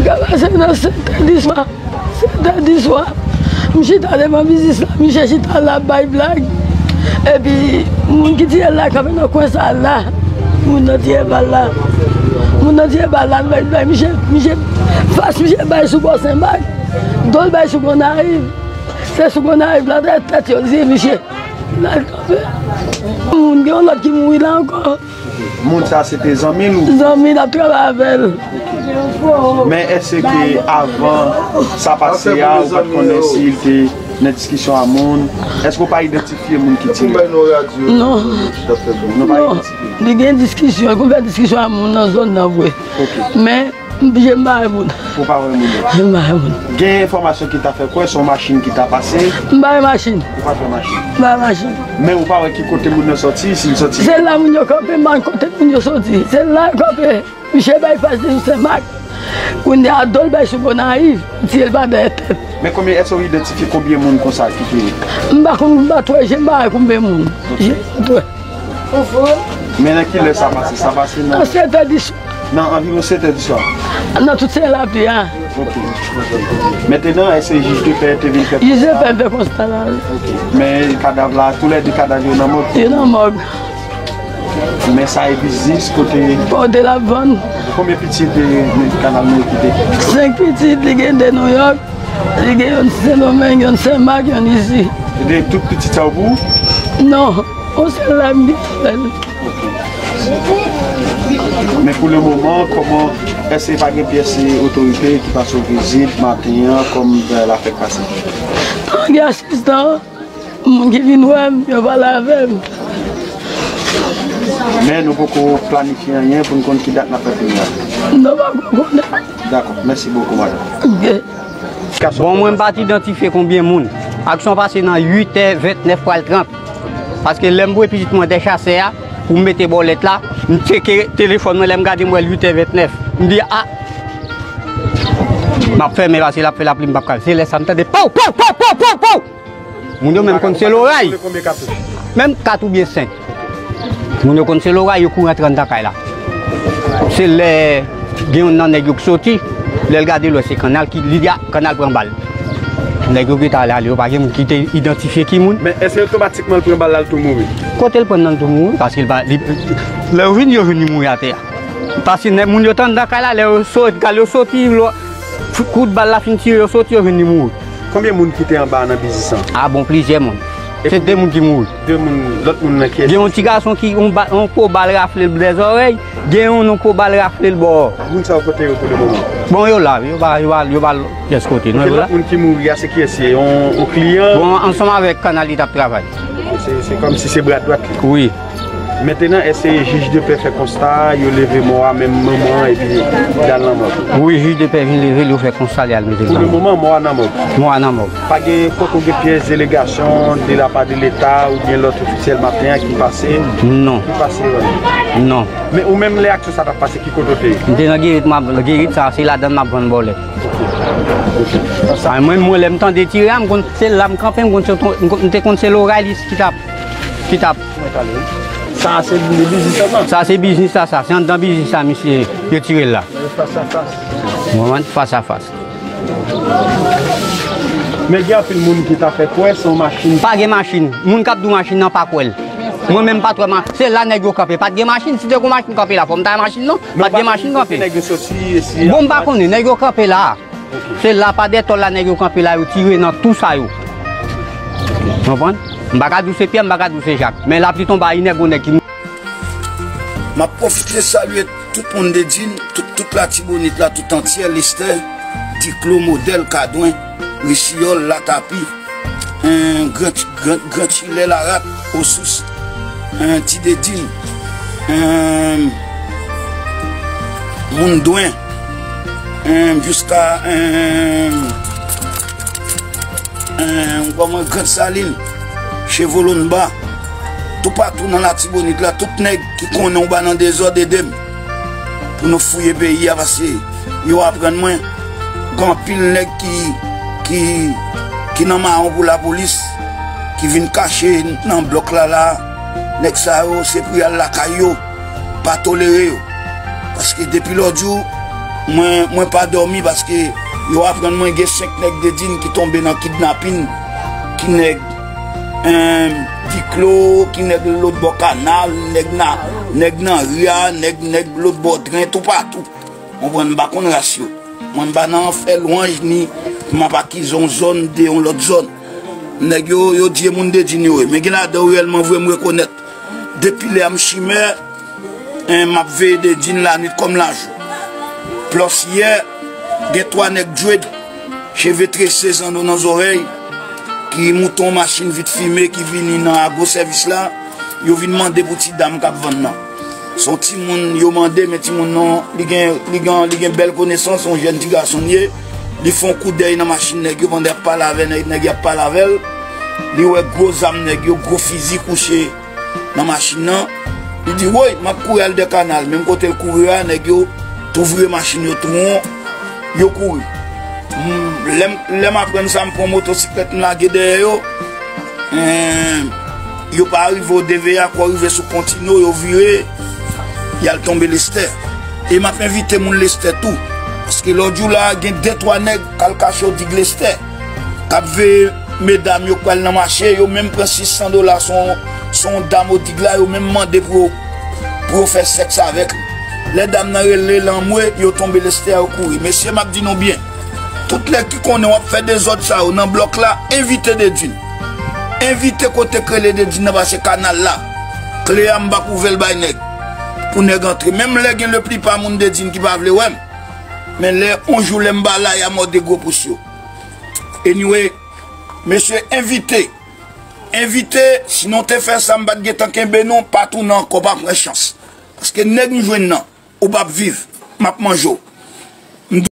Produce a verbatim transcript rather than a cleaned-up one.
Sa pase nan sèt è di swa. Sèt è di swa. M chita devan biznis la, misye chita la ap bay blag. Epi, moun ki tiye l la kanpe nan kwen sa la. Moun nan tiye bal la. Moun nan tiye bal la, l bay blag. Misye, misye, fas misye bay sou bò Senmak. Do l bay sou Gonayiv. Se sou Gonayiv la, tèt, tèt yo, di misye. L al kanpe. Moun, gen yon lòt ki mouri la ankò. Moun sa se te zanmi l ou? Zanmi l ap travay avè l. Men èske avan sa pase a, ou pa t konnen si l te nan diskisyon a moun? Èske ou pa idantifye moun ki tire? Non. Nou pa Non. Idantifye. Li gen diskisyon, li konn fè diskisyon a moun nan zòn nan vre. Ok. Men, m pa wè moun. Ou pa wè moun? M pa wè moun. Gen enfòmasyon ki ta fè kwè se yon machin ki ta pase? M pa wè machin. Ou pa t wè machin? M pa wè machin. Men ou pa wè ki kote moun nan sòti, si l sòti? Se la moun yo kanpe, m pa konn kote moun yo sòti. Se la yo kanpe. Misye bay fas li sou Senmak. Kounye a do l bay sou Gonayiv. Tiye l pa dèyè tèt. Men konbyen, èske ou idantifye konbyen moun konsa ki te? M pa konn, m pa t wè, je m pa wè konbyen moun. Je m pa t wè. Men nan ki lè sa pase? Sa pase nan Nan sèt è di swa. Nan anviwon sèt è di swa? Nan tout se lapli a. Ok. Mentenan, èske jij de pè te vin fè Jij de pè fè konsta la. Ok. Men kadav la, toulède kadav yo nan mòg? Yo nan mòg. Men sa e biznis kote Kote l ap vann. Konbyen pitit de kanal nou kite? Senk pitit, li gen de Nouyòk. Li gen youn Sendomeng, youn Senmak, youn isi. De tout pitit sa yo pou ou? Non, yon sèl la m gen avè l. Men pou le moman, kòman, èske pa gen pyès otorite ki pase w vizit maten an, kòm, eh, la fèk pase? An gen asistan, moun ki vin wè m, yo pale avè m. Men nou poko planifye anyen pou n konn ki dat n ap fè premye a. Non, pa ko konnen. Dakò, mèsi bokou, madanm. Ok. Bon, mwen, m pa t idantifye konbyen moun. Aksyon pase nan uit è vennèf pral trant. Paske lè m voye pitit mwen dèchasè a, pou m mete bòlèt la, m tcheke telefòn mwen, lè m gade, m wè l uit è vennèf. M di, a! M ap fèmen, paske l ap fè lapli, m p ap ka. Se lè sa m tande pow, pow, pow, pow, pow, pow! Moun yo menm konn se loray. Menm kat oubyen senk. Moun yo konn se loray, yo kouri antre anndan kay la. Se lè gen youn nan nèg yo k soti, lè l gade l wè se kannal ki, li di, a, kannal pran bal. Nèg yo gentan ale, ale, yo pa gen moun ki te idantifye ki moun. Men èske otomatikman l pran bal la, l tou mouri? Kote l pran nan l tou mouri? Paske l pa, li, lè yo vin, yo jwenn li mouri atè a. Paske nèg moun yo t anndan kay la, lè yo sot, kal yo soti, lò, kout bal la fin tire, yo soti, yo jwenn li mouri. Konbyen moun ki te anba nan biznis lan? A bon, plizyè moun. Se de moun ki mouri. De moun, lòt moun nan kiyès? Gen yon ti gason ki, yon ba-, yon po bal rafle l dèzòrèy, gen yon, yon po bal rafle l bò. Moun sa yo kote yo pou le moman? Bon, yo la, yo pa, yo pa, yo pa pyès kote, non, yo la. Lòt moun ki mouri a, se kiyès ye? Yon, yon kliyan? Bon, ansanm avèk kannal li t ap travay. Se, se kòmsi se bra dwat li. Wi. Mentenan, èske jij de pè fè konsta, yo leve mò a, menm manman an, epi l al nan mòg? Wi, jij de pè vin leve l, yo fè konsta, li al mete l nan mòg. Pou le moman, mò a nan mòg. Mò a nan mòg. Pa gen poko gen pyès delegasyon de la pa de Leta oubyen lòt ofisyèl maten an ki pase? Non. Ki pase, wè. Non. Men ou menm, lè aksyon sa t ap pase, ki kote w te ye? M te nan Gerit, m ap, Gerit sa, se ladan m ap vann bòlèt. Ok. Sa, mwen, mwen, lè m tande tire a, m konn se la m kanpe, m konn se, m konn, m te konn se loray li ki t ap, ki t ap. Sa se biznis la, sa? Sa se biznis la, sa. Se anndan biznis la, misye, yo tire l la. Fas a fas. Mwen, fas a fas. Men gen anpil moun ki ta fè kwè se yon machin. Pa gen machin. Moun k ap di w machin nan pa kwè l. Mwen menm pa t wè ma-, se la nèg yo kanpe. Pa t gen machin. Si te gon machin kanpe la, fò m ta wè machin non. Pa t gen machin kanpe. Bon, m pa konnen, nèg yo kanpe la. Se la pa dètòl la nèg yo kanpe la, yo tire nan tou sa yo. Konprann? M pa ka di w se Pyè, m pa ka di w se Jak. Men lapli tonbe a inè, gon nèg ki mouri. M ap pwofite salye tout moun Dedin, tout, tout Latibonit la tout antyè, Lestè, Diklo, Modèl, Kadwen, Risiyòl, Latapi, en, Gran, Gran, Gran Chilè, Larak, Osous, en, Ti Dedin, en, Moun Dwen, en, jiska, en, en, kòman, Grand Salin, Chevolonba, toupatou nan Latibonit la, tout nèg ki konnen w ba nan dezòd, ede m pou nou fouye peyi a, paske yo aprann mwen gen anpil nèg ki, ki, ki nan mawon pou lapolis, ki vin kache nan blòk la la. Nèg sa yo, se pou y al lakay yo, pa tolere yo. Paske depi lòt jou, Mwen, mwen pa dòmi paske yo aprann mwen gen senk nèg Dedin ki tonbe nan kidnapin, ki nèg, em, Diklo, ki nèg lòt bò kanal, nèg nan, nèg nan ri a, nèg, nèg lòt bò dren, toupatou. Konprann, m pa konn ras yo. Mwen m pa nan fè lwanj ni pou m ap akize yon zòn de yon lòt zòn. Nèg yo, yo di e moun Dedin yo ye. Men gen ladan yo reyèlman vre m rekonèt. Depi lè a m chimè, en, m ap veye Dedin lanwit kòm lajou. Plòs yè, gen twa nèg dread, cheve trese, zanno nan zòrèy, ki moute yon machin vit fime, ki vini nan Agro Sèvis la, yo vin mande pou ti dam k ap vann nan. Se yon timoun yo mande, men timoun nan, li gen, li gen, li gen bèl konesans, se yon jèn ti gason li ye. Li fè yon koudèy nan machin nèg yo pandan y ap pale avè nèg, nèg y ap pale avè l. Li wè gwo zam nèg yo, gwo fizi kouche nan machin nan. Li di, "Woy, m ap kouri al dè kanal." Menm kote l kouri a, nèg yo tou vire machin yo tou won, yo kouri. M, lè m, lè m aprann sa, m pran motosiklèt, m lage dèyè yo. Em, yo pa rive o D V A, kwa rive sou Kontino, yo vire, y al tonbe Lestè. E m ap envite moun Lestè tou. Paske lòt jou la, gen de twa nèg k al kache o Dig Lestè, k ap veye medam yo k pral nan mache, yo menm pran sis san dola, se yon, se yon dam o Dig la, yo menm mande pou yo, pou yo fè sèks avèk li. Lè dam nan rele l anmwe, yo tonbe Lestè, yo kouri. Mesye, m ap di nou byen. Tout nèg ki konnen w ap fè dezòd sa yo nan blòk la, envite Dedin. Envite kote k rele Dedin nan pase kanal la. Kle a m p ap ouvè l bay nèg. Pou nèg antre. Menm lè gen leplipa moun Dedin ki pa vle wè m. Men lè on jou lè m ba la, y a mò de gwo pous yo. Anyway, mesye, envite. Envite, sinon te fè sa, m pa t gentan kenbe nou, pa tounen ankò, pa pran chans. Paske nèg m jwenn nan, ou p ap viv, m ap manje w.